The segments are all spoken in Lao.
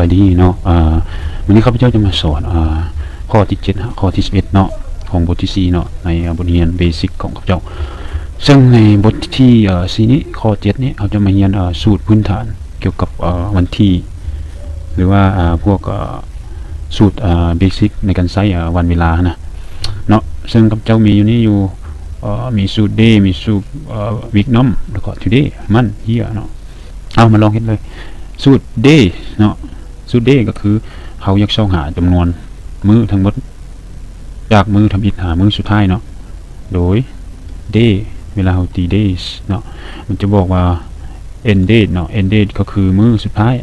ບາຍດີເນາະ ອາ ມື້ນີ້ຂ້າພະເຈົ້າຈະມາສອນ ອາ ຂໍ້ທີເຈັດ ຫາ ຂໍ້ທີສິບເອັດເນາະ ຂອງບົດທີສີ່ເນາະ ໃນ ອາ ບົດຮຽນເບສິກຂອງຂ້າພະເຈົ້າ. ເຊິ່ງໃນບົດທີ ເອ່ອ ສີ່ນີ້ ຂໍ້ເຈັດນີ້ ເຮົາຈະມາຮຽນ ເອ່ອ ສູດພື້ນຖານກ່ຽວກັບ ເອ່ອ ວັນທີ ຫຼືວ່າ ອາ ພວກ ເອ່ອ ສູດ ອາ ເບສິກໃນການໃຊ້ ອາ ວັນເວລາຫັ້ນນະເນາະ. ເຊິ່ງຂ້າພະເຈົ້າມີຢູ່ນີ້ຢູ່ ເອ່ອ ມີສູດເດ ມີສູດ ເອ່ອ ວີກ ນຳ ແລ້ວກໍທູເດ ມັນ ເຢຍເນາະ. ເອົາ ມາລອງເຮັດເລີຍ ສູດເດເນາະ. ສູດເດກໍຄືເຮົາຢາກຊອກຫາຈຳນວນມື້ທັງໝົດ ຈາກມື້ທຳອິດຫາມື້ສຸດທ້າຍເນາະ. ໂດຍເດ ເວລາເຮົາຕີເດເນາະ ມັນຈະບອກວ່າເອັນເດດເນາະ ເອັນເດດກໍຄືມື້ສຸດທ້າຍ.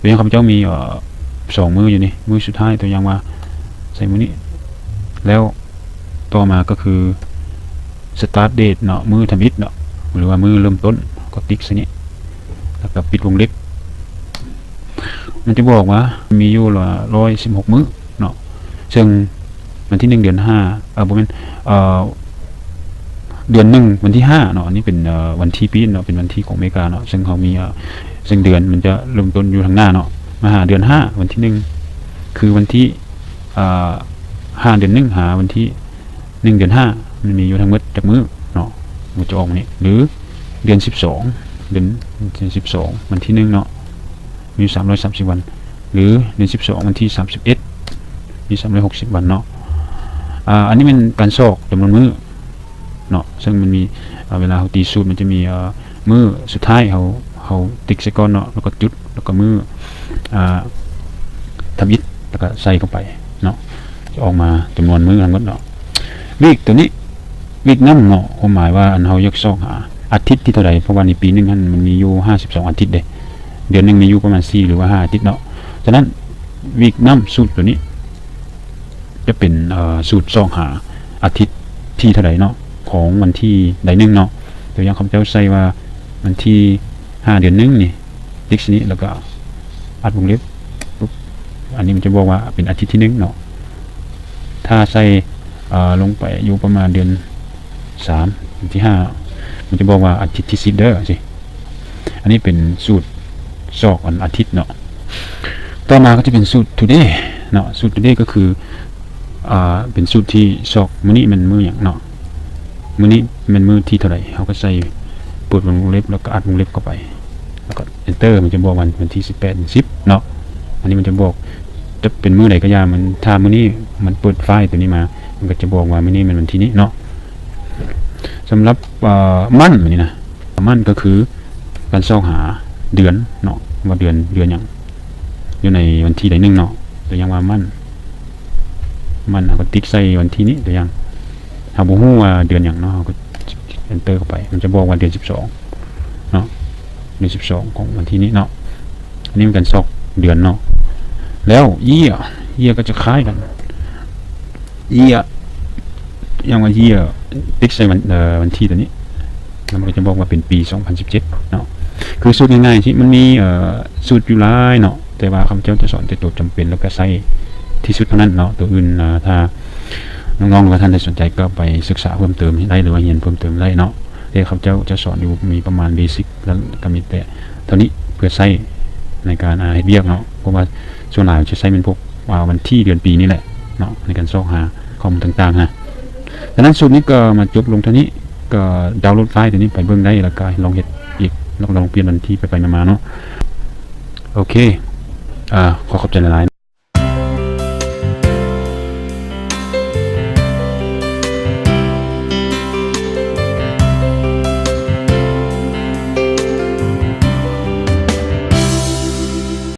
ຕົວຢ່າງ ຂ້າພະເຈົ້າມີ ເອ່ອ ສອງມື້ຢູ່ນີ້ ມື້ສຸດທ້າຍ ຕົວຢ່າງວ່າໃສ່ມື້ນີ້ ແລ້ວຕໍ່ມາກໍຄືສະຕາດເດດເນາະ ມື້ທຳອິດເນາະ ຫຼືວ່າມື້ເລີ່ມຕົ້ນ ກໍຕິກໃສ່ນີ້ ແລ້ວກໍປິດວົງເລັບ. ມັນຈະບອກວ່າມີຢູ່ ຮ້ອຍສິບຫົກ ມື້ເນາະ ເຊິ່ງວັນທີໜຶ່ງ ເດືອນຫ້າ ເອີ ບໍ່ແມ່ນ ເອີ ເດືອນໜຶ່ງ ວັນທີຫ້າເນາະ. ອັນນີ້ເປັນ ເອີ ວັນທີປີເນາະ ເປັນວັນທີຂອງອາເມລິກາເນາະ. ເຊິ່ງເຮົາມີ ເອີ ເຊິ່ງເດືອນມັນຈະເລີ່ມຕົ້ນຢູ່ທາງໜ້າເນາະ ມາຫາເດືອນຫ້າ ວັນທີໜຶ່ງ ຄືວັນທີ ເອີ ຫ້າ ເດືອນໜຶ່ງ ຫາວັນທີໜຶ່ງ ເດືອນຫ້າ ມັນມີຢູ່ທັງໝົດຈັກມື້ເນາະ ມັນຈະອອກມານີ້ ຫຼືເດືອນສິບສອງ ເດືອນ ເດືອນສິບສອງ ວັນທີໜຶ່ງເນາະ ມີສາມຮ້ອຍສາມສິບວັນ ຫຼືເດືອນສິບສອງ ວັນທີສາມສິບເອັດ ມີສາມຮ້ອຍຫົກສິບວັນເນາະ. ອາ ອັນນີ້ແມ່ນການຊອກຈຳນວນມື້ເນາະ ເຊິ່ງມັນມີ ອາ ເວລາເຮົາຕີສູດ ມັນຈະມີ ອາ ມື້ສຸດທ້າຍ ເຮົາ ເຮົາຕິກໃສ່ກ່ອນເນາະ ແລ້ວກໍຈຸດ ແລ້ວກໍມື້ ອາ ທຳອິດ ແລ້ວກໍໃສ່ເຂົ້າໄປເນາະ ຈະອອກມາຈຳນວນມື້ທັງໝົດເນາະ. ວີກ ຕົວນີ້ ວີກ ນຳເນາະ ຄວາມໝາຍວ່າ ອັນ ເຮົາຢາກຊອກຫາອາທິດທີເທົ່າໃດ ເພາະວ່າໃນປີໜຶ່ງຫັ້ນມັນມີຢູ່ຫ້າສິບສອງອາທິດເດ້ ເດືອນໜຶ່ງມີຢູ່ປະມານສີ່ ຫຼືວ່າຫ້າອາທິດເນາະ. ສະນັ້ນ ວີກ ນຳ ສູດຕົວນີ້ຈະເປັນ ເອີ ສູດຊອກຫາອາທິດທີເທົ່າໃດເນາະ ຂອງວັນທີໃດໜຶ່ງເນາະ. ຕົວຢ່າງ ຂ້າພະເຈົ້າໃສ່ວ່າວັນທີຫ້າ ເດືອນໜຶ່ງນີ້ ຕິກໃສ່ນີ້ ແລ້ວກໍອັດວົງເລັບ ປຸບ ອັນນີ້ມັນຈະບອກວ່າເປັນອາທິດທີໜຶ່ງເນາະ. ຖ້າໃສ່ ເອີ ລົງໄປຢູ່ປະມານເດືອນສາມ ເດືອນທີຫ້າ ມັນຈະບອກວ່າອາທິດທີສິບເດີ ຈັ່ງຊີ້. ອັນນີ້ເປັນສູດຊອກອັນອາທິດເນາະ. ຕໍ່ມາກໍຈະເປັນສູດທູເດເນາະ ສູດທູເດກໍຄື ອ່າ ເປັນສູດທີ່ຊອກມື້ນີ້ແມ່ນມື້ຫຍັງເນາະ ມື້ນີ້ແມ່ນມື້ທີເທົ່າໃດ ເຮົາກໍໃສ່ ເປີດວົງເລັບ ແລ້ວກໍອັດວົງເລັບເຂົ້າໄປ ແລ້ວກໍ Enter ມັນຈະບອກວັນ ວັນທີສິບແປດ ສິບເນາະ. ອັນນີ້ມັນຈະບອກ ຈະເປັນມື້ໃດກໍຢ່າ ມັນ ຖ້າມື້ນີ້ມັນເປີດໄຟລ໌ຕົວນີ້ມາ ມັນກໍຈະບອກວ່າມື້ນີ້ແມ່ນວັນທີນີ້ເນາະ. ສຳລັບ ເອີ ມັນ ນີ້ນະ ມັນກໍຄືການຊອກຫາເດືອນເນາະ ວ່າເດືອນ ເດືອນຫຍັງຢູ່ໃນວັນທີໃດໜຶ່ງເນາະ. ຕົວຢ່າງວ່າມັນ ມັນ ເຮົາກໍຕິກໃສ່ວັນທີນີ້ ຕົວຢ່າງ ເຮົາບໍ່ຮູ້ວ່າເດືອນຫຍັງເນາະ ເຮົາກໍ Enter ເຂົ້າໄປ ມັນຈະບອກວ່າເດືອນສິບສອງເນາະ ເດືອນສິບສອງຂອງວັນທີນີ້ເນາະ. ອັນນີ້ເປັນການຊອກເດືອນເນາະ. ແລ້ວ Year Year ກໍຈະຄ້າຍກັນ Year ຢ່າງວ່າ Year ຕິກໃສ່ວັນ ເອີ ວັນທີຕົວນີ້ ແລ້ວມັນກໍຈະບອກວ່າເປັນປີສອງພັນສິບເຈັດເນາະ. ຄືສູດງ່າຍໆ ທີ່ມັນມີ ເອີ ສູດຢູ່ຫຼາຍເນາະ ແຕ່ວ່າຂ້າພະເຈົ້າຈະສອນແຕ່ຕົວຈຳເປັນ ແລ້ວກໍໃຊ້ທີ່ສຸດເທົ່ານັ້ນເນາະ. ຕົວອື່ນ ເອີ ຖ້ານ້ອງໆ ຫຼືວ່າທ່ານໃດສົນໃຈ ກໍໄປສຶກສາເພີ່ມເຕີມໄດ້ ຫຼືວ່າຮຽນເພີ່ມເຕີມໄດ້ເນາະ. ແຕ່ຂ້າພະເຈົ້າຈະສອນຢູ່ມີປະມານເບສິກ ແລ້ວກໍມີແຕ່ເທົ່ານີ້ ເພື່ອໃຊ້ໃນການ ອາ ເຮັດວຽກເນາະ ເພາະວ່າສ່ວນຫຼາຍຈະໃຊ້ແມ່ນພວກ ອາ ວັນທີ ເດືອນ ປີນີ້ແຫຼະເນາະ ໃນການຊອກຫາຂໍ້ມູນຕ່າງໆນະ. ສະນັ້ນ ສູດນີ້ກໍມາຈົບລົງເທົ່ານີ້ ກໍດາວໂຫຼດໄຟລ໌ຕົວນີ້ໄປເບິ່ງໄດ້ ແລ້ວກໍລອງເຮັດອີກ ແລ້ວກໍລອງປ່ຽນວັນທີໄປໆມາໆເນາະ. ໂອເຄ ອາ ຂໍຂອບໃຈຫຼາຍໆ.